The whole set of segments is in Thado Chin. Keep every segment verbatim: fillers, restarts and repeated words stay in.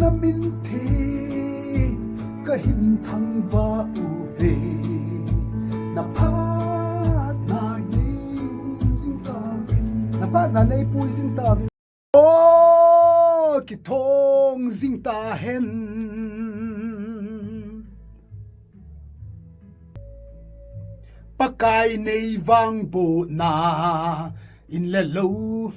Na min the ka hin thangvah uve. Na phatna nei hung jing tauvin. Na phatna nei pui jing tauvin. O kithong jing tahen. Pakai nei vangbohna in le lou.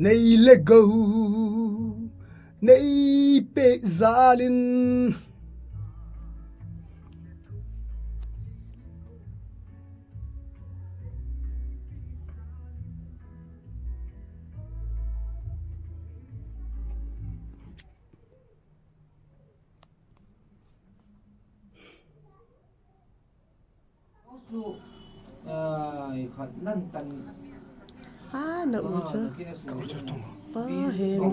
Nei le gou, nei peh jal in. Su, ah, khat nan tan. Ha, na u cha. Pa he no.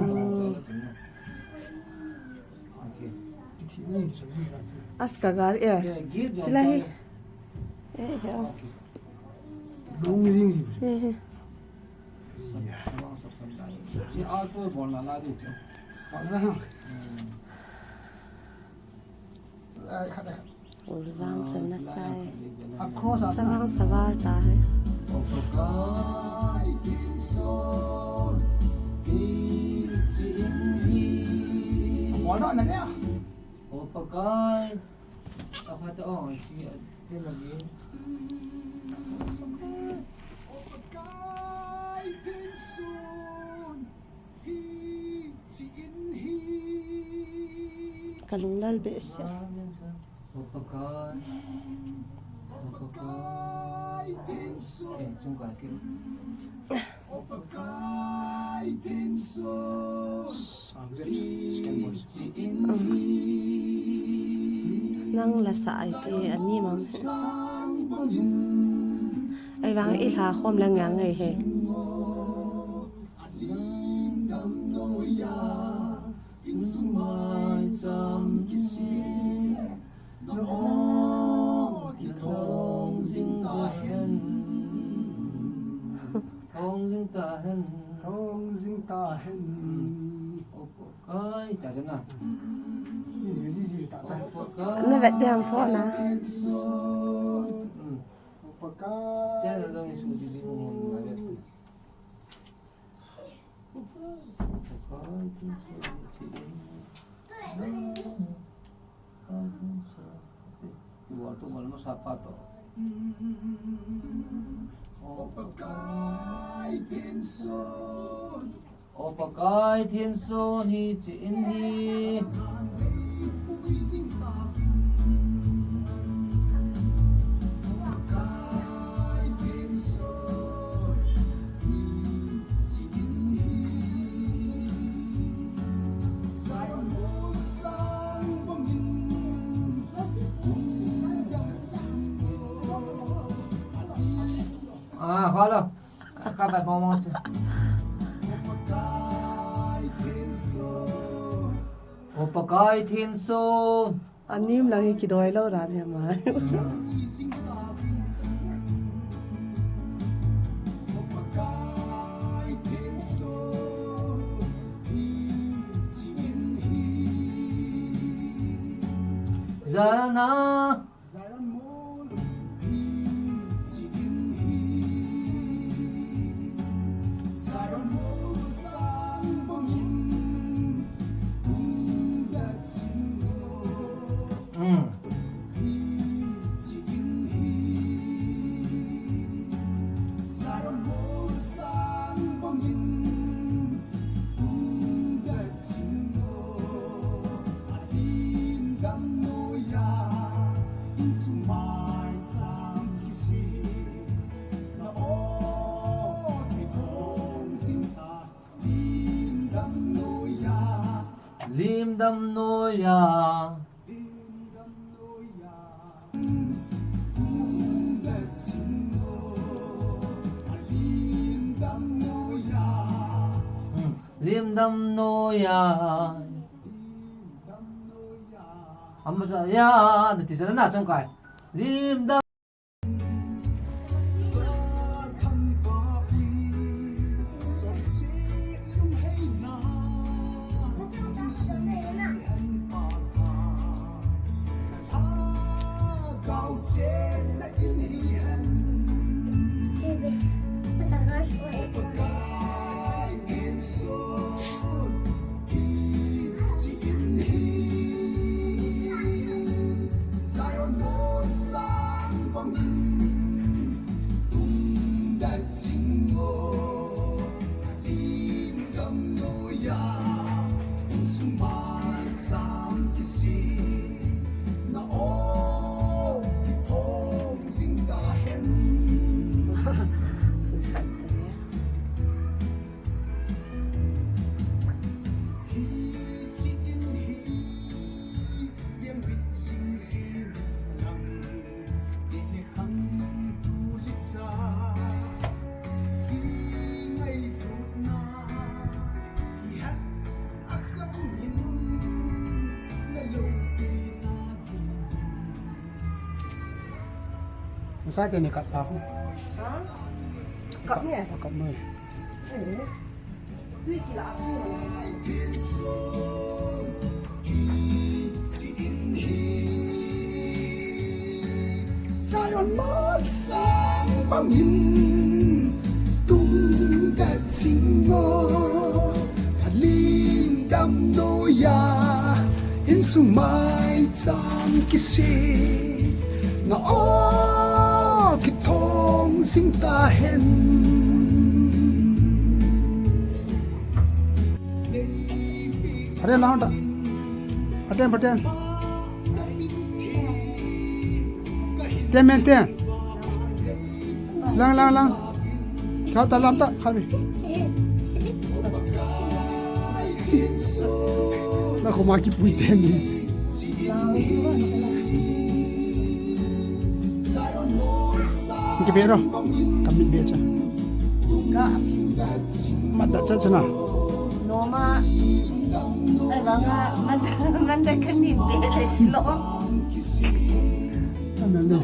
As ka gar e. Chila hi. Eh, he. Lung jing. He, he. Alto bol na la di chu. Bol na ha. Ai, khat, khat. Ul vang chun na sai. Across a. Savang savar ta hai. O Pakai. Apa tu? Oh, si, dia lagi. O Pakai, Thinsun. Hi, chi in hi. Ka lunglal behseh. O Pakai. O Pakai, Thinsun. Eh, chung ka ke. O Pakai, Thinsun. Hi, chi in hi. Nang la sa ai te ani mang. Ai vang i lha khom la ngang ngai he. Insung maicham kisih, na aw kithong jing tahen. Thong jing tahen. Thong jing tahen. O Pakai, ta jana. Ni ni ji ji ta ta. O Pakai. Na vet diam phone na. Hmm. O Pakai. Dia na dong isu di di mo na vet. O Pakai Thinsun, hi chi in hi. Ah, hello. Ka bai mo mo chu. O Pakai Thinsun. Anim lang hi kidoi lou dan hi ma. Hmm. Jana. Mm. Lim dam noiya. Limdam noiya. Amasa ya, nati sana na chang kai. Limdam. Sa te ni kap ta ko. Ha? Kap ni eh? Kap ni. Eh. Zion masang bangin tungdam chingo, alim dam noiya insung maicham kisih na o kithong sing tahen. Phaten lang ta. Phaten, phaten. Ten men ten. Lang, lang, lang. Kau ta lam ta, kami. Na ko ma kipui ten ni. Kipero. Kami biasa. Ka. Mada cha chana. Noma. Ai, banga, manda, manda kani de lo. Anale.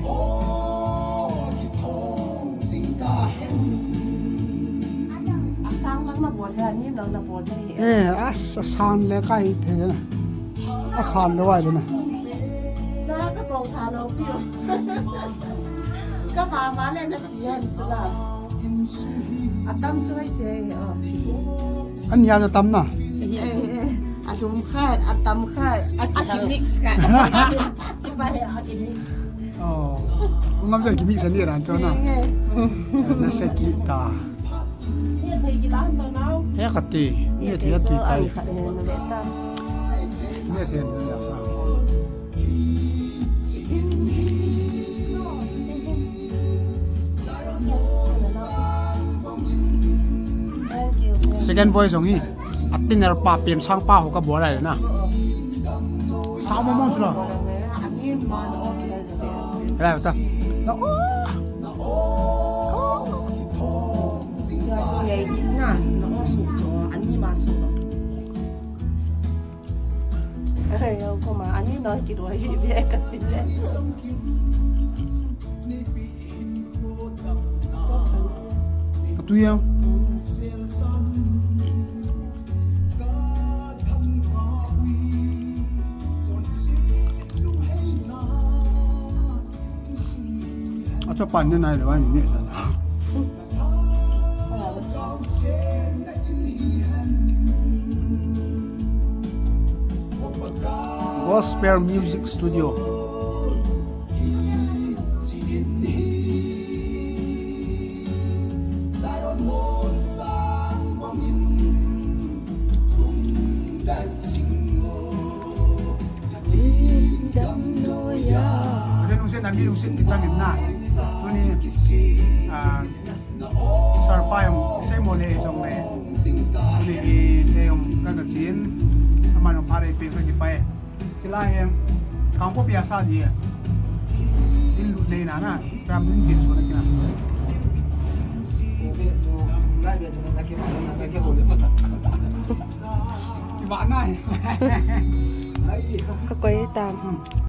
Asang lang na bol ya, ni lang na bol ya. Eh, as, asang le kai the na. Asang le wai le na. Sa ka ko tha lo pi. Ka ba ba le na. Yan sila. Atam choi che, oh. An ya atam na. Eh, eh, eh. Alum khat, atam khat. Aki mix khat. Chibai aki mix. Oh. Ngam ja ki mix ani ran chona. Eh, eh. Na se kita. Ye thei ki lan to nau. Ye kati. Ye thei ya tui kai. Ye thei ya tui kai. Second voice jong hi. Atin er pa pen sang pa ho ka bol a na. Sao mo mo chu la. Hello ta. Na o. Ngai ni na, na o su cho, ani ma su. Ai, ko ma, ani na ki ro hi, bi ka ti le. Atu ya. Acha pan ni nai le wa ni sa. Gospel Music Studio. Lungset na mi lungset kichang in na. Tuni, ah, Sir pa jong, sei mo le jong le. Tuni hi, te jong ka ka chin. Ama jong pha le pe ka ki pai. Kila hem, kang ko pia sa di. In lu nei na na, pram din kin so na kila. Lai be tu, lai be tu, na ki ma, na ki ho le ma ta. Kakoi tam.